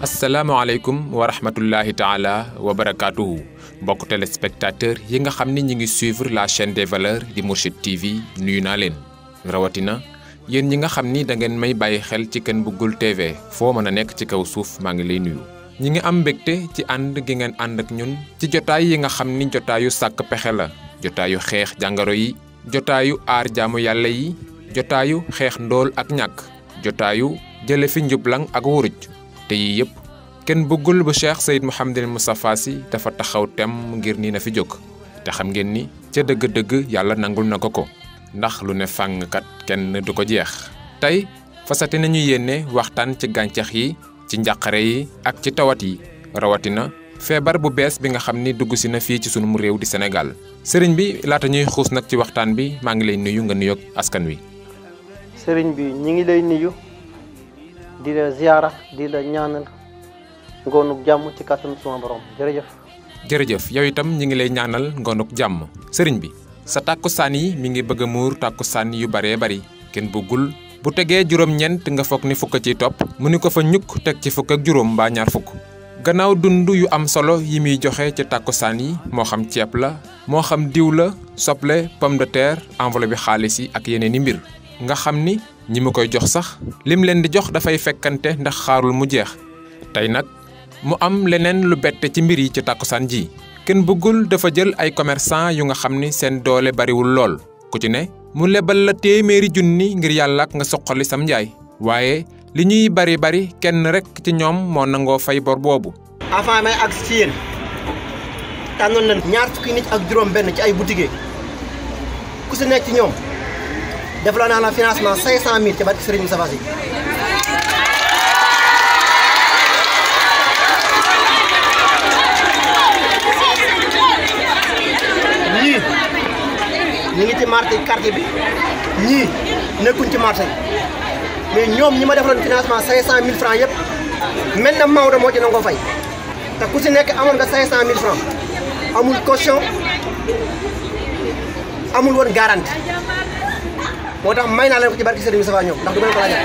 asalaamaaleykum wa rahmatullahi taala wa barakaatuhu mbokk téléspectateur yi nga xam ni ñi ngi suivre la chaîne des valeurs di Mourchid TV nuyu naa leen rawatina yéen ñi nga xam ni da ngeen may bàyyi xel ci Ken Bougoul TV foo mën a nekk ci kaw suuf maa ngi lay nuyu. ñi ngi am mbégte ci ànd gi ngeen ànd ak ñun ci jotaay yi nga xam ni jotaayu sàkk pexe la jotaayu xeex jàngoro yi jotaayu aar jaamu yàlla yi jotaayu xeex ndool ak ñàkk jotaayu jële fi njublang ak wuruj te yii yëpp Ken Bougoul bu Cheikh Seyd Mouhamadul Moustapha Sy dafa taxaw tem ngir nii na fi jóg te xam ngeen ni ca dëgg-dëgg yàlla nangul na ko ndax lu ne fàngkat kenn du ko jeex. tey fasate nañu yéene waxtaan ci gàncax yi ci njàqare yi ak ci tawat yi rawatina feebar bu bees bi nga xam ni dugg si na fii ci sunu réew di Sénégal sëriñ bi laata ñuy xuus nag ci waxtaan bi maa ngi lay nuyu nga nuyoog askan wi. sëriñ bi ñi ngi lay nuyu di la ziyaara di la ñaanal ngoonuk jàmm ci kàttanu suma borom jërëjëf. jërëjëf yow itam ñi ngi lay ñaanal ngoonuk jàmm sëriñ bi sa tàkkusaan yi mi ngi bëgg a muur tàkkusaan yu baree bari Ken Bougoul bu tegee juróom-ñeent nga foog ni fukk ciy topp mu ni ko fa ñukk teg ci fukk ak juróom mbaa ñaar fukk gannaaw dund yu am solo yi muy joxe ci tàkkusaan yi moo xam ceeb la moo xam diw la soble pomme de terre enveloppe xaalis yi ak yeneen i mbir nga xam ni ñi mu koy jox sax lim leen di jox dafay fekkante ndax xaarul mu jeex tey nag mu am leneen lu bette ci mbir yi ci tàkkusaan ji Ken Bougoul dafa jël ay commerçant yu nga xam ni seen doole bariwul lool ku ci ne mu lebal la téeméeri junni ngir yàlla ak nga soqali sam njaay waaye li ñuy bari kenn rek ci ñoom moo nangoo fay bor boobu. avant may ak ci yéen tànnoon nañ ñaar fukki nit ak juróom benn ci ay boutique ku si nekk ci ñoom def la naa la financement 500 000 ci barke Serigne Moustapha Sy ñii ñi ngi ci marché quartier bi ñii nekkuñ ci marché mais ñoom ñi ma defaloon financement 500 000 francs yëpp mel na Maodo moo ci nangoo fay te ku si nekk amoon nga 500 000 francs amul caution amul woon garantie moo tax may naa leen ko ci barke Serigne Moustapha ñoom ndax du ngeen ko laajal.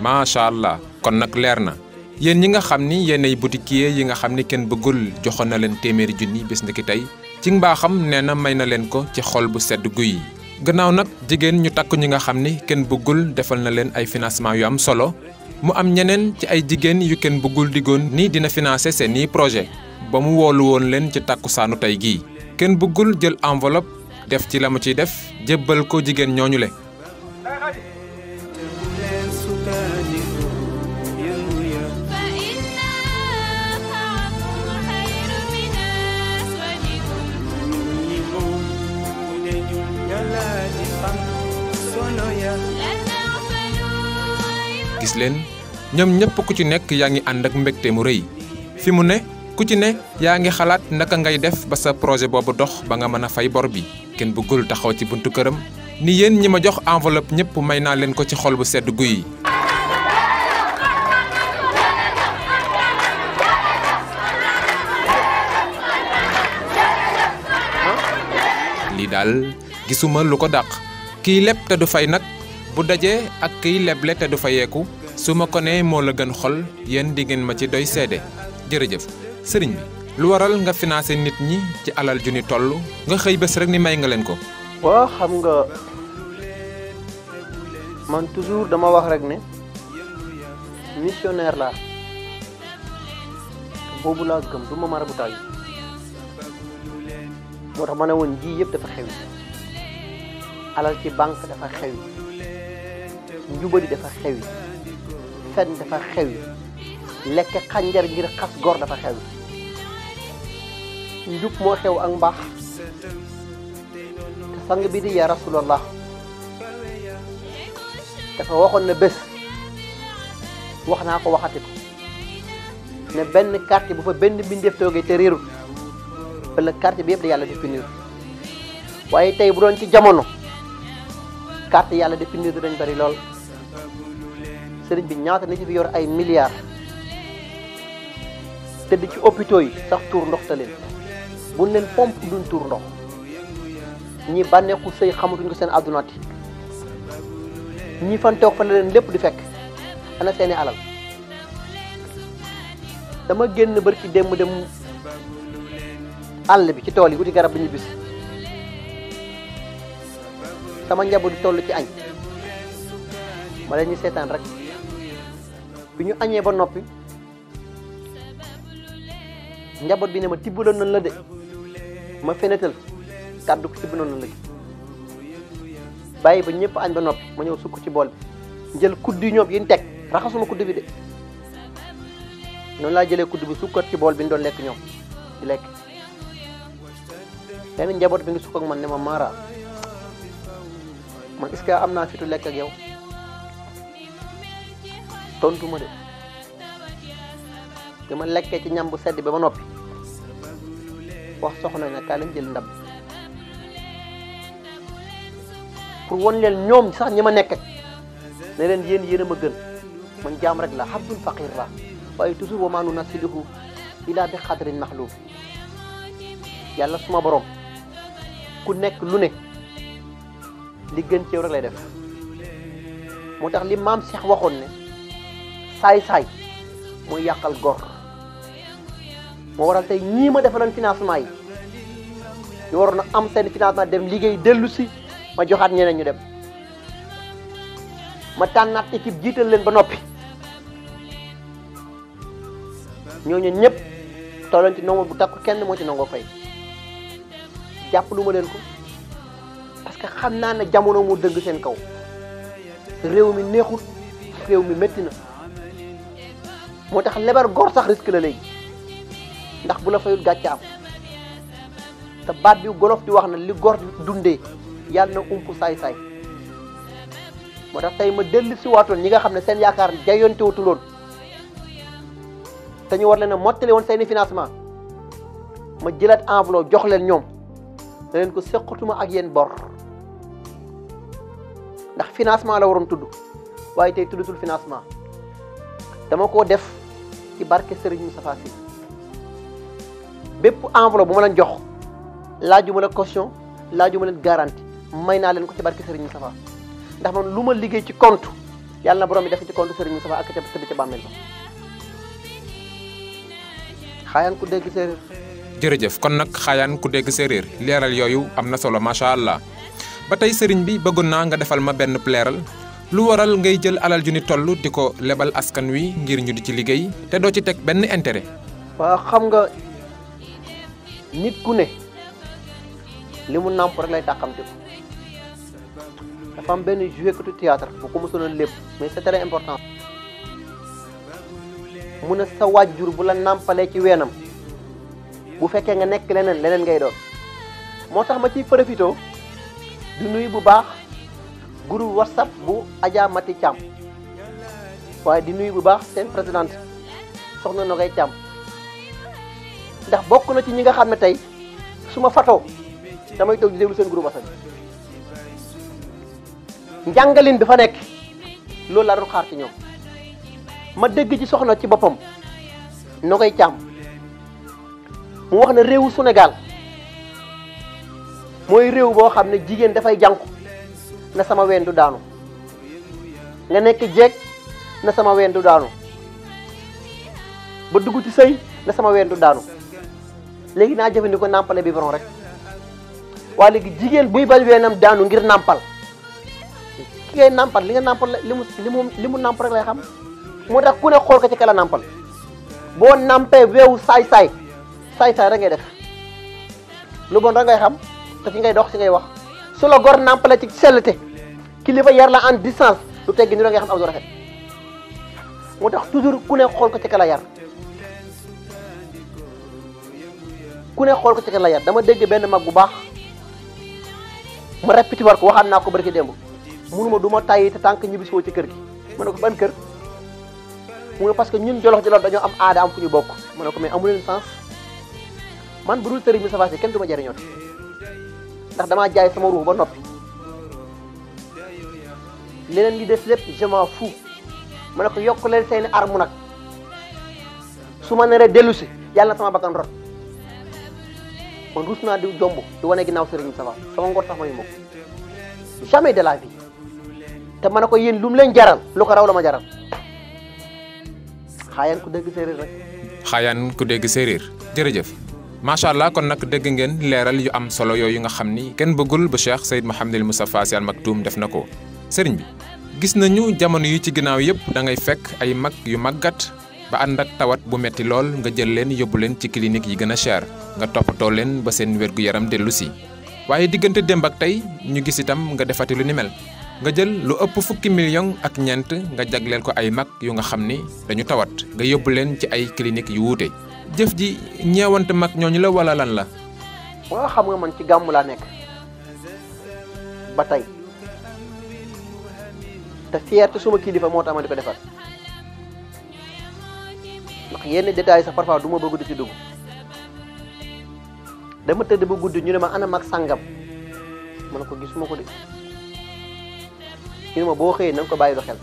macha allah kon nag leer na yéen ñi nga xam ni yéenay boutiquier yi nga xam ni Ken Bougoul joxoon na leen téeméeri junni bés ndiki tey ci mbaaxam nee na may na leen ko ci xol bu sedd guy yi. gannaaw nag jigéen ñu takk ñi nga xam ni Ken Bougoul defal na leen ay financement yu am solo mu am ñeneen ci ay jigéen yu Ken Bougoul diggoon ni dina financer seeni projet ba mu woolu woon leen ci takkusaanu tey gii Ken Bougoul jël enveloppe def ci la mu ciy def jébbal ko jigéen ñooñu le gis leen ñoom ñëpp ku ci nekk yaa ngi ànd ak mbégte mu rëy fi mu ne ku ci ne yaa ngi xalaat naka ngay def ba sa projet boobu dox ba nga mën a fay bor bi Ken Bougoul taxaw ci buntu këram ni yéen ñi ma jox enveloppe ñëpp may naa leen ko ci xol bu sedd guy yi. lii daal gisuma lu ko dàq kiy leb te du fay nag bu dajee ak kiy leble te du fayeeku su ma ko nee moo la gën xol yéen di ngeen ma ci doy seede jërëjëf sëriñ bi lu waral nga financé nit ñi ci alal ju ni toll nga xëy bés rek ni may nga leen ko. waaw xam nga man toujours dama wax rek ne missionnaire laa boobu laa gëm du ma marabutaay moo tax ma ne woon ji yëpp dafa xewi alal ci banque dafa xewi njubadi dafa xewi fen dafa xewi lekk xànjar ngir xas góor dafa xewi njub moo xew ak mbaax te sang bi di ya rasulallah dafa waxoon ne bés wax naa ko waxati ko ne benn quartier bu fa benn bindeef toogee te réerul wala quartier bi yëpp da yàlla définir waaye tey bu doon ci jamono quartier yàlla définir dañ bari lool sëriñ bi ñaata na ci fi yor ay milliards tëdd ci hôpitaux yi sax tuur ndox ta leen buñ leen pompe duñ tuur ndox ñi bànneexu sëy xamatuñ ko seen addunaati ñi fan toog fa la leen lépp di fekk ana seeni alal dama génn barki démb dem àll bi ci tool yi wuti garab bi ñu bis sama njaboot di toll ci añ ma leen ñu seetaan rek bi ñu añee ba noppi njaboot bi ne ma tibbaloon nañ la de ma fenetal kàddu ko tibb noonu la bàyyi ba ñëpp añ ba noppi ma ñëw sukk ci bool bi jël kudd yi ñoom yi ñu teg raxasuma kudd bi de noonu laa jëlee kudd bi sukkat ci bool bi ñu doon lekk ñoom di lekk lenn njaboot bi ngi sukk ak man ne ma Mara man est-ce que am naa fitu lekk ak yow tontu ma de dama lekkee ci ñam bu sedd bi ba noppi wax soxna ne kaa leen jël ndab pour won leen ñoom sax ñi ma nekk ne leen yéen a ma gën man jaam rek la abdul faqir la waaye toujours wa maa nunasiluhu ila bi xadrin maxluub yàlla suma borom ku nekk lu ne li gën ci yow rek lay def moo tax li maam Cheikh waxoon ne saay-saay mooy yàqal gor moo waral tey ñii ma defaloon financement yi ñu waroon a am seen financement dem liggéey dellu si ma joxaat ñeneen ñu dem ma tànnaat équipe jiital leen ba noppi ñooñu ñëpp tolloon ci nombre bu takku kenn moo ci nangoo fay jàpp lu ma leen ko parce que xam naa ne jamono moo dëgg seen kaw réew mi neexul réew mi métti na moo tax lebar góor sax risque la léegi ndax bu la fayul gàcce am te baat bi golof di wax na li góor dundee yàlla na ump saay-saay moo tax tey ma dellu si waatoon ñi nga xam ne seen yaakaar jayonte wutuloon te ñu war leen a mottali woon seeni financement ma jëlaat enveloppe jox leen ñoom na leen ko seqatuma ak yéen bor ndax financement la waroon tudd waaye tey tuddatul financement dama koo def ci barke Serigne Moustapha Sy bépp enveloppe bu ma leen jox laajuma la caution laajuma leen garantie may naa leen ko ci barke Serigne Moustapha ndax man lu ma liggéey ci compte yàlla na borom bi def ci compte Serigne Moustapha ak ca tëdd ca bàmmeel ba xaayaan ku dégg séeréer. jërëjëf kon nag xaayaan ku dégg séeréer leeral yooyu am na solo macha allah ba tey sëriñ bi bëggoon naa nga defal ma benn leeral lu waral ngay jël alal ju ni toll di ko lebal askan wi ngir ñu di ci liggéey te doo ci teg benn intérêt. waaw xam nga nit ku ne li mu nàmp rek lay tàqamte ko dafa am benn joué katu théâtre bu ko mosoon lépp mais c'est très important. mu ne sa waajur bu la nàmpalee ci weenam bu fekkee nga nekk leneen ngay doon moo tax ma ciy profité du nuyu bu baax groupe whatsapp bu Adja Mati Thiam waaye di nuyu bu baax seen présidente soxna Nogay Thiam ndax bokk na ci ñi nga xam ne tey su ma fatoo damay toog di déglu seen groupe whatsapp njàngalin bi fa nekk loolu laa doon xaar ci ñoom ma dégg ci soxna ci boppam Nogay Thiam mu wax ne réewu Sénégal mooy réew boo xam ne jigéen dafay jànku na sama ween du daanu nga nekk jeeg na sama ween du daanu ba dugg ci sëy na sama ween du daanu léegi naa jëfandikoo nàmpale biberon rek waaye léegi jigéen buy bañ weenam daanu ngir nàmpal ki ngay nàmpal li nga nàmpal li mu nàmp rek lay xam moo tax ku ne xool ko ci kala nàmpal boo nàmpee weewu saay-saay rek ngay def lu bon rek ngay xam te ci ngay dox ci ngay wax su la gor nàmpale ci sellte kilifa yar la en distance lu teggi ni la ngay xam aw du rafet moo tax toujours ku ne xool ko ci kala yar dama dégg benn mag bu baax ma répété war ko waxaat naa ko barki démb munuma du ma tàyyi te tànk ñibbisi woo ci kër gi ma ne ko ban kër mu ne parce que ñun jolof dañoo am aada am fu ñu bokk ma ne ko mais amu leen sens man bu dul Serigne Moustapha Sy kenn du ma jariñoot ndax damaa jaay sama ruux ba noppi leneen li des lépp je m'en fous ma ne ko yokk leen seeni arme nag su ma naree dellu si yàlla na sama bakkan rot man rus naa di jomb di wane ginnaaw Serigne Moustapha sama ngor sax ma ñu mokk jamais de la vie te ma ne ko yéen lu mu leen jaral lu ko raw la ma jaral xaayaan ku dégg séeréer rek. xaayaan ku dégg séeréer jërëjëf macha allah kon nag dégg ngeen leeral yu am solo yooyu nga xam ni kenn bëggul ba Cheikh Seyd Mouhamadul Moustapha Sy Al Maktoum def na ko sëriñ bi gis nañu jamono yi ci ginnaaw yëpp da ngay fekk ay mag yu màggat ba ànd ak tawat bu metti lool nga jël leen yóbbu leen ci clinique yi gën a cher nga toppatoo leen ba seen wér-gu-yaram dellu si waaye diggante démb ak tey ñu gis itam nga defati lu ni mel nga jël lu ëpp fukki million ak ñeent nga jagleel ko ay mag yu nga xam ni dañu tawat nga yóbbu leen ci ay clinique yu wuute jëf ji ñeewante mag ñooñu la wala lan la. waaw xam nga man ci gàmmu laa nekk ba tey te fierté suma kilifa moo tax ma di ko defar ndax yenn détails sax parfois du ma bëgg di ci dugg dama tëdd ba guddi ñu ne ma ana mag sangam ma ne ko gisuma ko de ñu ne ma boo xëyee na nga ko bàyyi lu xel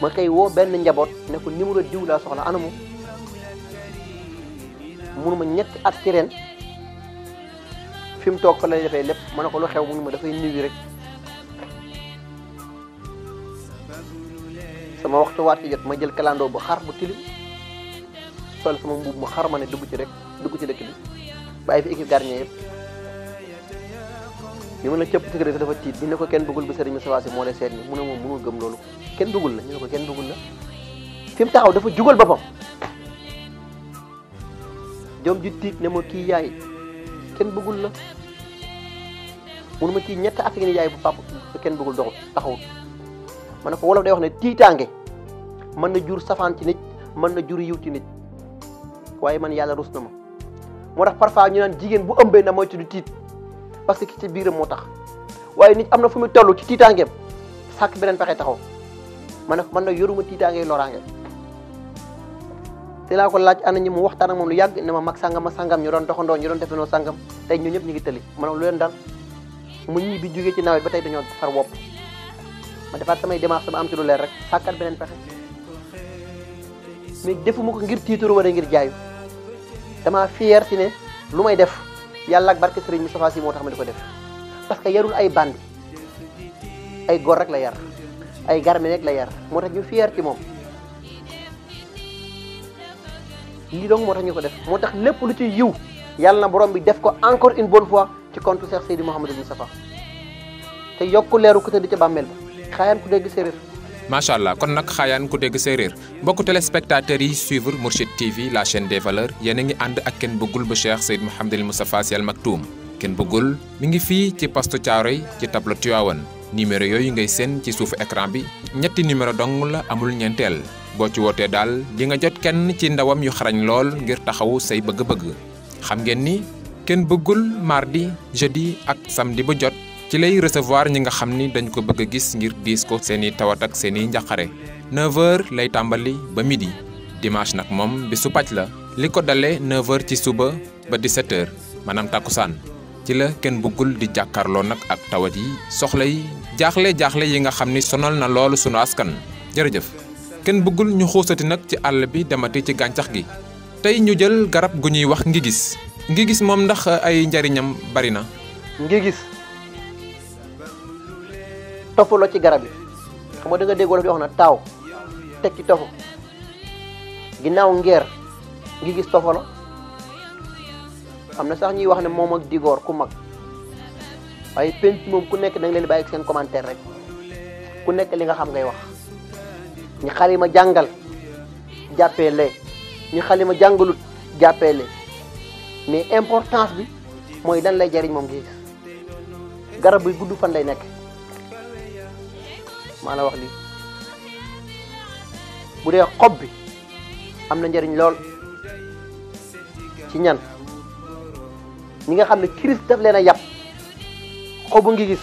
ma xëy woo benn njaboot ne ko numéro diw laa soxla ana mu munuma ñetti at ci ren fi mu toog fa lay defee lépp ma ne ko lu xew munuma dafay niwi rek sama waxtu waat ci jot ma jël kalandoo bu xar bu tilim sol sama mbubb mu xar ma ne dugg ci dëkk bi bàyyi fi équipe gardien yëpp bi ma la cëpp ci kër dafa tiit bi ne ko kenn bëggul bi sëriñ Moustapha Sy moo lay seet ni mu ne moom mënul gëm loolu kenn bëggul la ñu ne ko kenn bëggul la fi mu taxaw dafa jugal boppam jom ji tiit ne ma kii yaay kenn bëggul la mënu ma kii ñett at ngeen yaay bu papa kenn bëggul doxul taxawul ma ne ko wolof day wax ne tiitaange mën na jur safaan ci nit mën na jur yiw ci nit waaye man yàlla rus na ma moo tax parfois ñu naan jigéen bu ëmbee na moytu du tiit parce que ki ci biiram moo tax waaye nit am na fu mu toll ci tiitaangeem sàkk beneen pexe taxaw ma ne ko man nag yoruma tiitaange loraange te laa ko laaj ana ñi mu waxtaan ak moom lu yàgg ne ma mag sangam ma sangam ñu doon doxandoo ñu doon defandoo sangam tey ñun ñëpp ñu ngi tëli ma ne lu leen dal mu ñii bi jógee ci nawet ba tey dañoo far wopp ma defaat samay démarche sama am ci lu leer rek sàkkat beneen pexe mais defuma ko ngir tiitaru wala ngir jaayu dama fier ci ne lu may def yàlla ak barke Serigne Moustapha Sy moo tax ma di ko def parce que yarul ay bandi ay góor rek la yar ay garmi rek la yar moo tax ñu fier ci moom lii donc moo tax ñu ko def moo tax lépp lu ci yiw yàlla na borom bi def ko encore une bonne fois ci compte Cheikh Seydi Mouhamadou Moustapha te yokku leeru ko te di ca bàmmeel ba xaayaan ku dégg séeréer. macha allah kon nag xaayaan ku dégg séeréer mbokku téléspectateurs yi suivre Mourchid TV la chaîne des valeurs yéen a ngi ànd ak kenn bëggul ba Cheikh Seyd Mouhamadul Moustapha Sy Al Maktoum kenn bëggul mi ngi fii ci poste Thiaroye ci tableau Tivaouane numéro yooyu ngay seen ci suufu écran bi ñetti numéro dong la amul ñeenteel boo ci wootee daal di nga jot kenn ci ndawam yu xarañ lool ngir taxawu say bëgg-bëgg xam ngeen ni kenn bëggul mardi jeudi ak samedi bu jot ci lay recevoir ñi nga xam ni dañ ko bëgg a gis ngir diis ko seeni tawat ak seeni njaqare 9h lay tàmbali ba midi dimanche nag moom bi su pàcc la li ko dalee 9h ci suba ba 17h maanaam takkusaan ci la kenn bëggul di jàkkaarloo nag ak tawat yi soxla yi jaaxle yi nga xam ni sonal na loolu sunu askan jërëjëf kenn bëggul ñu xuusati nag ci àll bi demati ci gàncax gi tey ñu jël garab gu ñuy wax ngi gis moom ndax ay njariñam bari na. ngi gis tofaloo ci garab yi xam nga da nga dégg wolof di wax na taaw teg ci tofu ginnaaw ngeer ngi gis tofalo am na sax ñuy wax ne moom ak digoor ku mag waaye penc moom ku nekk da nga leen bàyyi ak seen commentaire rek ku nekk li nga xam ngay wax ñi xalima jàngal jàppee lee ñi xalima jàngalut jàppee lee mais importance bi mooy dan lay jariñ moom ngi gis garab buy gudd fan lay nekk maa la wax lii bu dee xob bi am na njariñ lool ci ñan ñi nga xam ne Christ daf leen a yàpp xobu ngi gis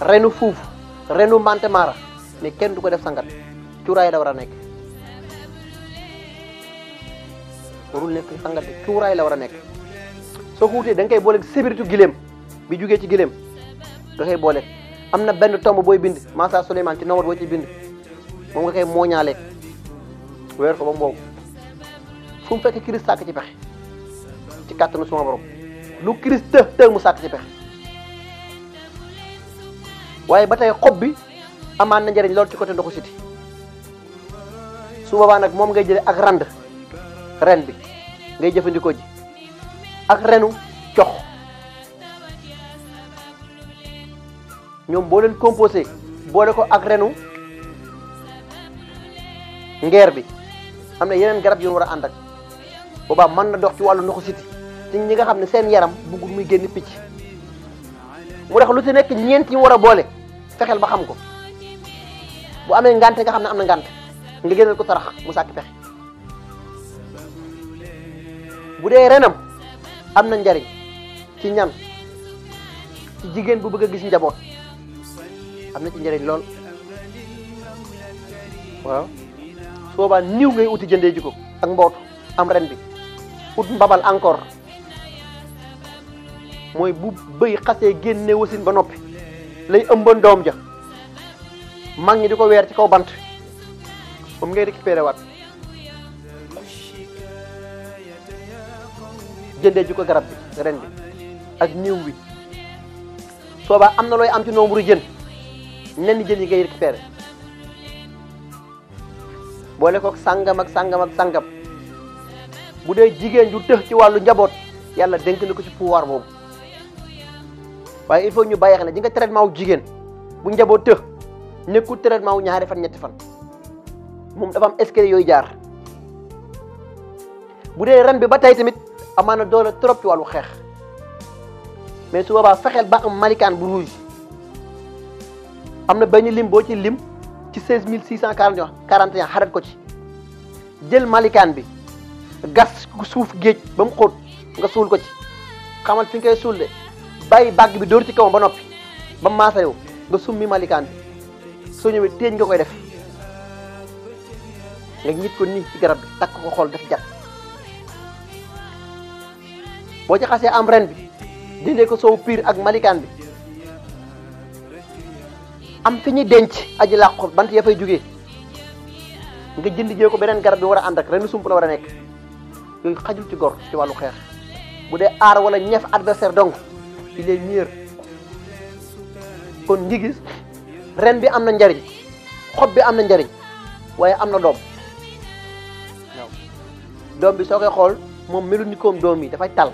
renu fuuf renu mante mara mais kenn du ko def sangat cuuraay la war a nekk warul nekk sangat cuuraay la war a nekk soo ko wutee da nga koy booleeg sébéritu giléem bi jugee ci giléem nga koy booleeg am na benn tomb booy bind Massa Souleymane ci nawat boo ci bind moom nga koy mooñaaleeg weer ko ba mboobu fu mu fekk Christ sàkk ci pexe ci kàttanu suma borom lu Christ të mu sàkk ci pexe waaye ba tey xob bi amaan na njëriñ lool ci côté ndoxu siti su boobaa nag moom ngay jëlee ak rand ren bi ngay jëfandikoo ji ak renu cox ñoom boo leen composé boole ko ak renu ngeer bi am na yeneen garab yu war a ànd ak boobaa mën na dox ci wàllu ndoxu siti ci ñi nga xam ne seen yaram bëggul muy génn picc mu tax lu ci nekk ñeent yi war a boole fexeel ba xam ko bu amee ngante nga xam ne am na ngante nga génneel ko sarax mu sàkk pexe bu dee renam am na njariñ ci ñan ci jigéen bu bëgg a gis njaboot am na ci njariñ lool waaw su boobaa niw ngay uti jëndee ji ko ak mbootu am ren bi ut mbabal encore mooy bu bëy xasee génne wasin ba noppi lay ëmban doom ja mag ñi di ko weer ci kaw bant moom ngay récupéré waat jëndee ji ko garab bi ren bi ak niw wi soobaa am na looy am ci nombre jën nen jën yi ngay récupéré boole ko sàngam ak sàngam ak sàngam bu dee jigéen ju tëx ci wàllu njaboot yàlla dénk na ko ci pouvoir boobu waaye il faut ñu bàyyi xel ne ji nga traitement wu jigéen bu njaboot tëx nekkul traitement wu ñaari fan ñetti fan moom dafa am escalier yooyu jaar bu dee ren bi ba tey tamit amaana doole trop ci wàllu xeex mais su boobaa fexeel ba am malikaan bu rouge am na benn lim boo ci lim ci 16641 xarat ko ci jël malikaan bi gas suuf géej ba mu xóot nga suul ko ci xamal fi nga koy suul de bàyyi bàgg bi dóor ci kawam ba noppi ba mu maasa yow nga summi malikaan bi soo ñëwee téeñ nga koy def nga ñit ko nii ci garab bi takk ko xool def jat boo ci xasee am ren bi dindee ko soow piir ak malikaan bi am fi ñuy denc aji làqu bant ya fay jógee nga jënd jee ko beneen garab bi war a ànd ak ren sump la war a nekk yooyu xajul ci gor ci wàllu xeex bu dee aar wala ñeef adversaire donc il est mieux kon ngi gis ren bi am na njariñ xob bi am na njariñ waaye am na doom waaw doom bi soo koy xool moom melu ni koom doom yi dafay tal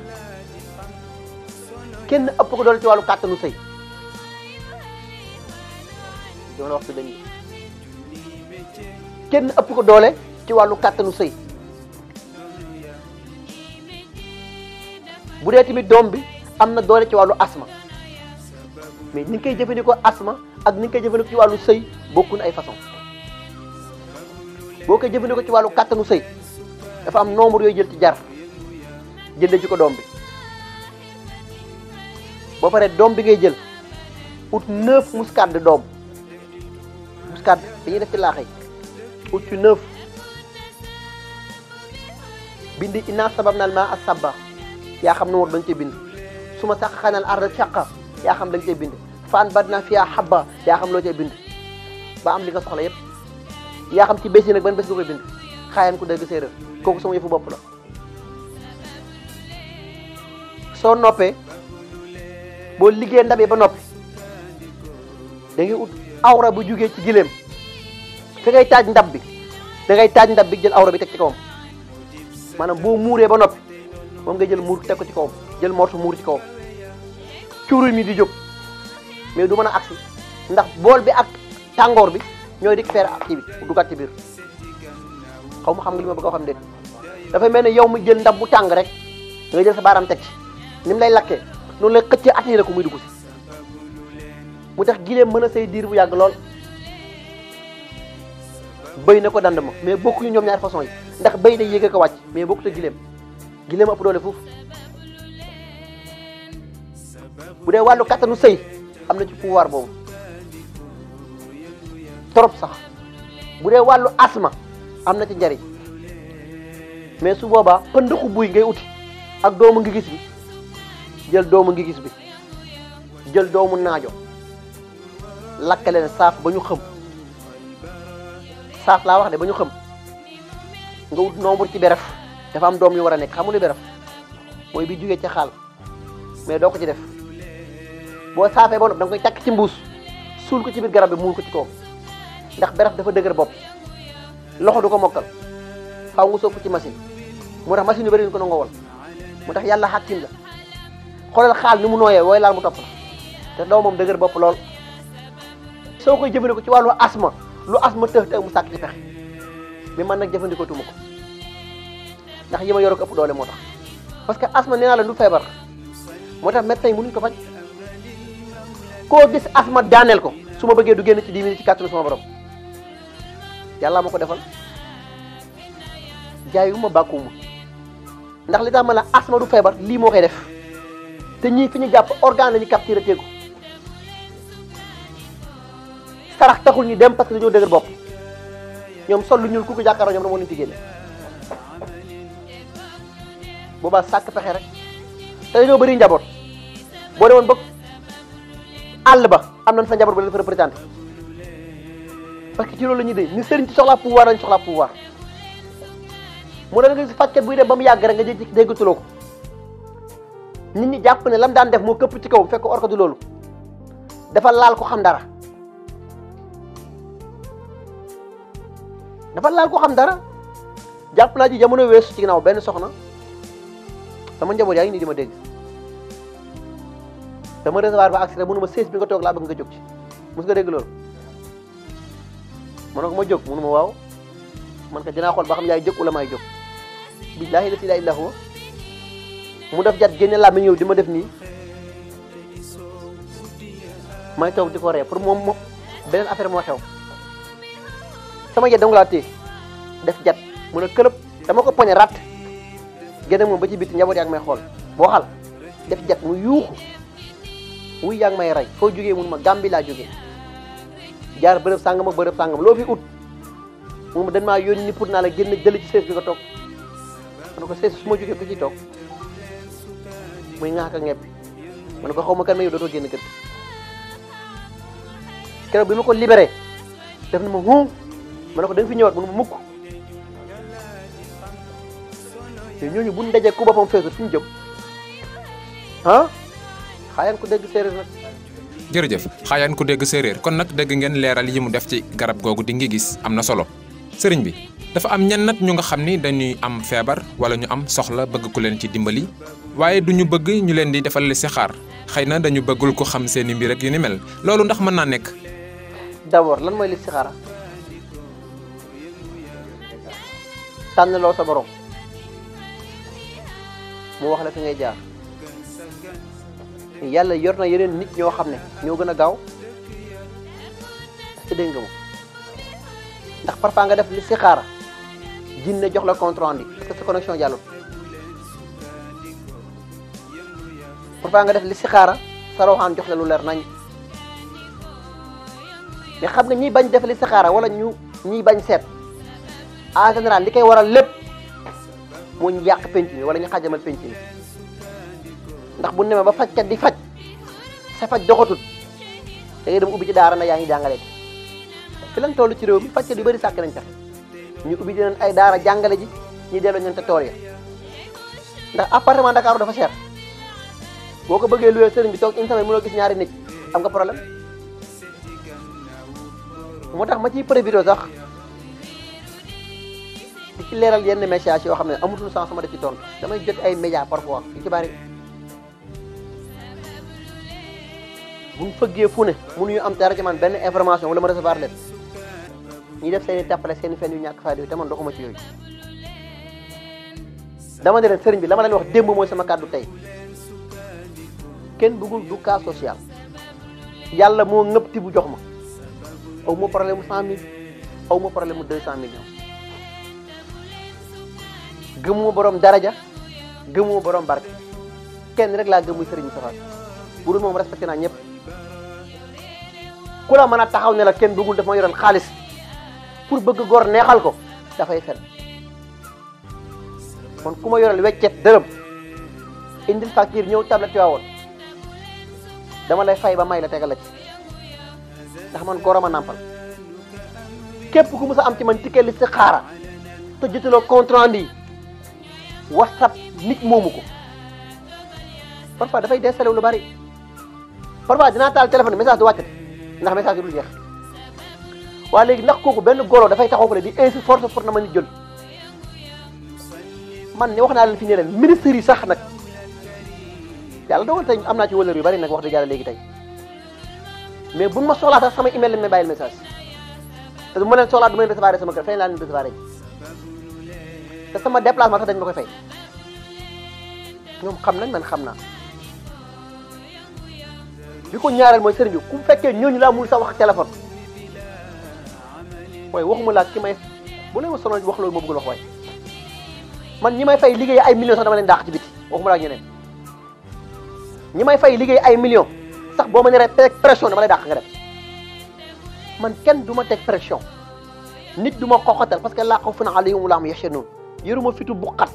kenn ëpp ko doole ci wàllu kàttanu sëy dama la wax ci dañ kenn ëpp ko doole ci wàllu kàttanu sëy bu dee tamit doom bi am na doole ci wàllu asma mais ni nga koy jëfandikoo asma ak ni nga koy jëfandikoo ci wàllu sëy bokkun ay façon boo koy jëfandikoo ci wàllu kàttanu sëy dafa am nombre yooyu jël ci jar jëndee ci ko doom bi boo paree doom bi ngay jël ut 9 muscade de doom muscade dañuy def ci laaxee ut ci 9 bindi inna sababna al maa sabba yaa xam nombre dañ cee bind su ma sax xanal arda shaqa yaa xam dañ cee bind fan badna fiya habba yaa xam loo cee bind ba am li nga soxla yépp yaa xam ci bés yi nag ban bés nga koy bind xaayaan ku dégg séeréer kooku sama yëfu bopp la soo noppee boo liggéey ndab yi ba noppi da ngay ut awra bu jugee ci gileem fi ngay taaj ndab bi da ngay taaj ndab bi jël awra bi teg ci kawam maanaam boo muuree ba noppi moom nga jël muur teg ko ci kawam jël morso muur ci kawam cuuru mi di jóg mais du mën a agsi ndax bool bi ak tàngoor bi ñooy récupérer ak kii bi bu dugat ci biir xaw ma xam nga li ma bëgg a xam déet dafay mel ne yow mu jël ndab bu tàng rek nga jël sa baaraam teg ci ni mu lay lakkee noonu lay xëccee attiré ko muy dugg si mu tax gileem mën a say diir bu yàgg lool bëy na ko dand ma mais bokkuñu ñoom ñaari façon yi ndax bëy day yéeg ko wàcc mais bokkut a gileem gileem ëpp doole foofu bu dee wàllu kattanu sëy am na ci pouvoir boobu trop sax bu dee wàllu asma am na ci njariñ mais su boobaa pëndëxu buy ngay uti ak doomu ngi gis bi jël doomu ngi gis bi jël doomu naajo lakkale ne saaf ba ñu xëm saaf laa wax de ba ñu xëm nga wut nombre ci beref dafa am doom yu war a nekk xamul beref mooy bi jugee ci xaal mais doo ko ci def boo saafee ba noppi da nga koy takk ci mbuus suul ko ci biir garab bi muul ko ci kaw ndax beraf dafa dëgër bopp loxo du ko mokkal faaw nga sopp ci machine moo tax machine yu bëri ñu ko nangoo wol moo tax yàlla xàkkim la xoolal xaal ni mu nooyee wooy laal mu topp la te doo moom dëgër bopp lool soo koy jëfandikoo ci wàllu asma lu asma të mu sàkk ci pexe mais man nag jëfandikoo tuma ko ndax yi ma yoroo ko ëpp doole moo tax parce que asma nee naa la du feebar moo tax médecin yi mënuñ ko faj koo gis asma daaneel ko su ma bëggee du génn ci 10 minutes ci kàttanu sama borom yàlla ma ko defal jaayuma bàkkuwuma ndax li tax ma la asma du feebar lii moo koy def te ñii fi ñu jàpp organe la ñu capturé teegu sarax taxul ñu dem parce que dañoo dëgër bopp ñoom sol lu ñuul ku ko jàkkaarloo ñoom na moo leen ci génne boobaa sàkk pexe rek te dañoo bëri njaboot boo demoon ba àll ba am nañ fa njaboot ba leen fa représenté parce que ci loolu la ñuy dee ni sëriñ ci soxlaa pouvoir dañ soxlaa pouvoir mu da nga gis fajkat buy dem ba mu yàgg rek nga jékki déggatuloo ko nit ñi jàpp ne lam daan def moo këpp ci kawam fekk or ko du loolu dafa laal ko xam dara jàpp naa ci jamono weesu ci ginnaaw benn soxna sama njaboot yaa ngi nii di ma dégg dama recevoir ba accident mënu ma sées bi nga toog laa bëgg nga jóg ci mos nga dégg loolu ma ne ko ma jóg mënu ma waaw man ko dinaa xool ba xam yaay jóg wala maay jóg billaahi la ilaaha illa huwa mu def jat génne laa mi ñëw di ma def nii may toog di ko ree pour moom beneen affaire moo xew sama jet dama laa téye def jat mu ne këlëb dama ko poñe rat génne moom ba ci biti njaboot yaa ngi may xool boo xal def jat mu yuuxu wuy yaa ngi may rey foo jógee mun ma Gàmbi laa jógee jaar bërëb sàngam ak bërëb sàngam loo fi ut mun ma dañ maa yónni ni pour naa la génn jël ci sees bi nga toog ma ne ko sees su ma jógee ku ciy toog muy ŋaaka ngepp ma ne ko xaw ma kan ma yow dootoo génn kër keroog bi ma ko libéré def na ma ma ne ko da nga fi ñëwaat mun ma mukk te ñooñu bu ñu dajee ku boppam feesul fi ñu jëm ah xaayaan ko dégg séeréer nag. jërëjëf xaayaan ko dégg séeréer kon nag dégg ngeen leeral yi mu def ci garab googu di ngi gis am na solo sëriñ bi dafa am ñenn nag ñu nga xam ni dañuy am feebar wala ñu am soxla bëgg ku leen ci dimbali waaye du ñu bëgg ñu leen di defal listixaar xëy na dañu bëggul ko xam seeni mbir ak yu ni mel loolu ndax mën naa nekk. d'abord lan mooy listixaara tànn loo sa borom mu wax la fi ngay jaar yàlla yor na yeneen nit ñoo xam ne ñoo gën a gaaw est-ce que dégg nga ma ndax parfois nga def listixaara jinne jox la compte rendu parce que sa connexion jàllul parfois nga def listixaara sa roxaan jox la lu leer nañ mais xam nga ñiy bañ def listixaara wala ñiy bañ seet en général li koy waral lépp moo ñu yàq penc mi wala ñu xajamal penc mi ndax bu nemee ba fajkat di faj sa faj doxatut da ngay dem ubbi ci daara na yaa ngi jàngale ji fi lañ toll ci réew mi fajkat yu bëri sàkk nañ sax ñu ubbi dinañ ay daara jàngale ji ñu delloo ñante tool ya ndax appartement Dakar dafa cher boo ko bëggee loué sëriñ bi toog une semaine mënoo gis ñaari nit am nga problème moo tax ma ciy prévision sax di ci leeral yenn message yoo xam ne amatul sens sama def ci tontu damay jot ay média parfois yu ci bari buñ fëggee fu ne mënuñu am dara ci man benn information wala ma recevoir leen ñi def seeni tàppale seeni fen yu ñàkk fayda te man doxuma ci yooyu dama ne leen sëriñ bi la ma leen wax démb mooy sama kàddu tey kenn bëggul du cas social yàlla moo ngëp ti bu jox ma aw ma problème mu 100 000 aw ma problème mu 200 millions gëmuma borom daraja gëmuma borom barke kenn rek laa gëm muy sëriñ Moustapha bu dul moom respecté naa ñëpp ku la mën a taxaw ne la kenn bëggul daf ma yoral xaalis pour bëgg góor neexal ko dafay fen kon ku ma yoral weccet dërëm indil facture ñëw tablette waawoon dama lay fay ba may la tegal la ci ndax man góor a ma nàmpal képp ku mus a am ci man ticket li si xaara te jotuloo compte rendu WhatsApp nit moomu ko parfois dafay décelé lu bari parfois dinaa taal téléphone message du wàccati ndax message yi dul jeex waa léegi ndax kooku benn golo dafay taxaw fa di insi force pour na ma nit jël man ni wax naa leen fi ne leen ministres yi sax nag yàlla dogal tey am naa ci wëlër yu bari nag wax dëgg yàlla léegi tey mais buñ ma soxlaa sax sama email lañ may bàyyil message te du ma leen soxlaa du ma leen recevoir sama kër fay laa leen recevoir te sama déplacement sax dañ ma koy fay ñoom xam nañ man xam naa bi ko ñaareel mooy sëriñ bi ku fekkee ñooñu laa mun sax wax téléphone waaye waxuma laa ki may bu leen ma sonal wax loolu moo bëgg wax waaye man ñi may fay liggéey ay millions sax dama leen dàq ci biti waxuma laa ak ñeneen ñi may fay liggéey ay millions sax boo ma nee teg pression dama lay dàq nga def man kenn du ma teg pression nit du ma xoxatal parce que laa xawfun alayhim wa laa hum yaxzanuun yoruma fitu buqat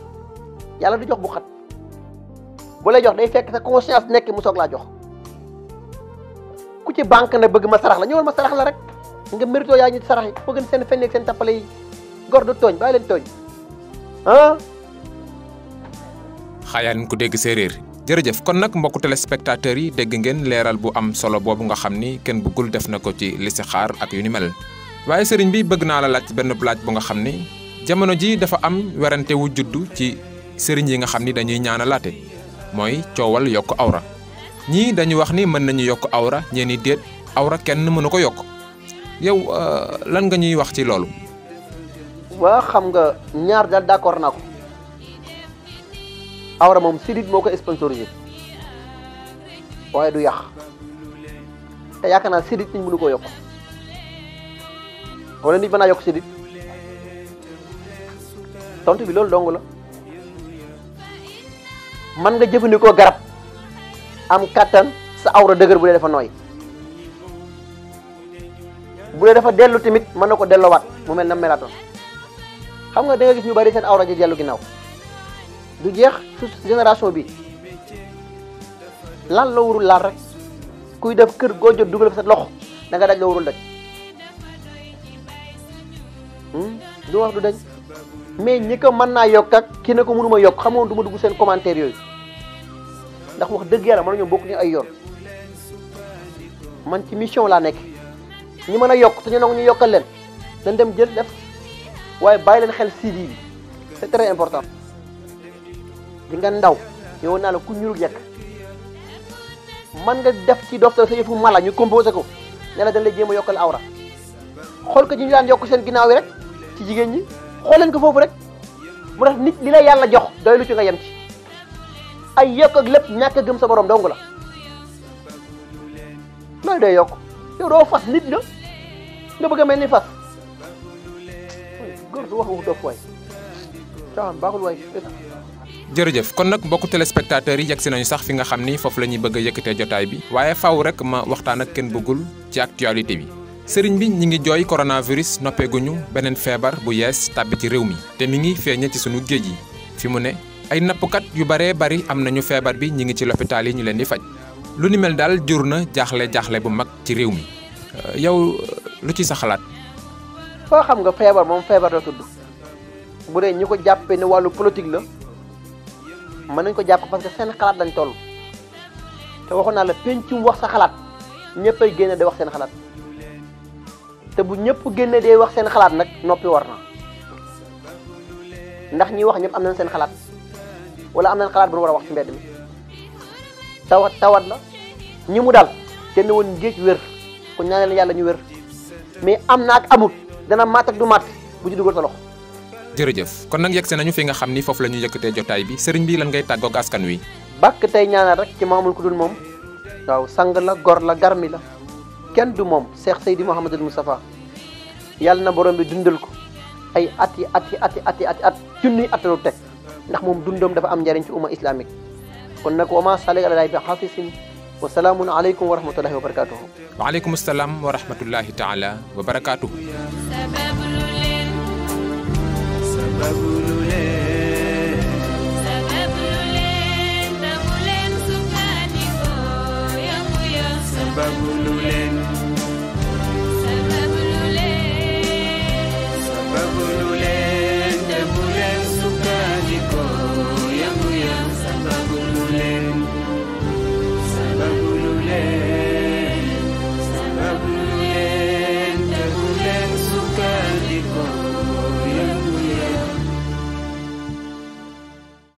yàlla du jox buqat bu lay jox day fekk sa conscience nekk mu soog laa jox ku ci banque na bëgg ma sarax la ñëwal ma sarax la rek nga mérito yaa ñu sarax yi moo gën seen fenneeg seen tappale yi gor du tooñ bàyyi leen tooñ ah. xaayaan ku dégg séeréer jërëjëf kon nag mbokku téléspectateurs yi dégg ngeen leeral bu am solo boobu nga xam ni kenn bëggul def na ko ci listixaar ak yu ni mel waaye sëriñ bi bëgg naa la laaj benn laaj bu nga xam ni jamono ji dafa am werante wu juddu ci sëriñ yi nga xam ni dañuy ñaanalaate mooy coowal yokk awra ñii dañu wax ni mën nañu yokk awra ñeeni déet awra kenn mënu ko yokk yow lan nga ñuy wax ci loolu. waa xam nga ñaar daal d'accord naa ko awra moom sidit moo ko sponsorisé waaye du yàq te yaakaar naa sidit nit mënu koo yokk wala nit mën naa yokk sidit tontu bi loolu dong la man nga jëfandikoo garab am kattan sa awra dëgër bu dee dafa nooy bu dee dafa dellu tamit mën na ko delloowaat mu mel na melaatoon xam nga da nga gis ñu bari seen awra ji dellu ginnaaw du jeex su génération bi lan la warul laal rek kuy def kër goo jot dugal fa sa loxo da nga daj la warul daj du wax du daj mais ñi ko mën naa yokk ak ki ne ko mënuma yokk xamoon du ma dugg seen commentaire yooyu ndax wax dëgg yàlla mën nañoo bokk ñu ay yoon man ci mission laa nekk ñi mën a yokk te ñu nangu ñu yokkal leen dañ dem jël def waaye bàyyi leen xel CD bi c'est très important di nga ndaw yow naa la ku ñuul yekk man nga def ci docteur sa yëfu mala ñu composé ko ne la dañ lay jéem a yokkal awra xool ko ci ñu daan yokk seen ginnaaw yi rek ci jigéen ñi xool leen ko foofu rek mu tax nit li la yàlla jox doy lu ci nga yem ci ay yokk ak lépp ñàkk a gëm sa borom dong la looy doy yokk yow doo fas nit la nga bëgg a mel ni fas góor du wax wu dof waay caaxaan baaxul waay. jërëjëf kon nag mbokku téléspectateurs yi yegsi nañu sax fi nga xam ni foofu la ñuy bëgg a yëkkatee jotaay bi waaye faaw rek ma waxtaan ak kenn bëggul ci actualité bi sëriñ bi ñi ngi jooy coronavirus noppeeguñu beneen feebar bu yees tàbbi ci réew mi te mi ngi feeñe ci sunu géej yi fi mu ne ay nappkat yu baree bari am nañu feebar bi ñi ngi ci l'hôpital yi ñu leen di faj lu ni mel daal jur na jaaxle bu mag ci réew mi yow lu ci sa xalaat. foo xam nga feebar moom feebar la tudd bu dee ñi ko jàppee ne wàllu politique la mën nañ ko jàpp parce que seen xalaat lañ toll te waxoon naa la pencum wax sa xalaat ñëppay génne day wax seen xalaat te bu ñëpp génne day wax seen xalaat nag noppi war na ndax ñi wax ñëpp am nañ seen xalaat wala am nañ xalaat bu war a wax ci mbedd mi tawat la ñi mu dal kenn woon géej wér ku ñaanal yàlla ñu wér mais am na ak amut dana mat ak du mat bu ci dugal sa loxo. jërëjëf kon nag yegsi nañu fi nga xam ni foofu la ñu yëkkatee jotaay bi sëriñ bi lan ngay tàggoog askan wi. bàkk tey ñaanal rek ci maamul ku dul moom waaw sang la gor la garmi la kenn du moom Cheikh Seydi Mouhamadul Moustapha yàlla na borom bi dundal ko ay at junniy atalu teg ndax moom dundam dafa am njariñ ci umma islamique kon nag wa ma sali ala bi xafisin wa salaamun aleykum wa rahmatullahi wa barakatuhu. waaleykum salaam wa rahmatullahi taala wa barakatuhu.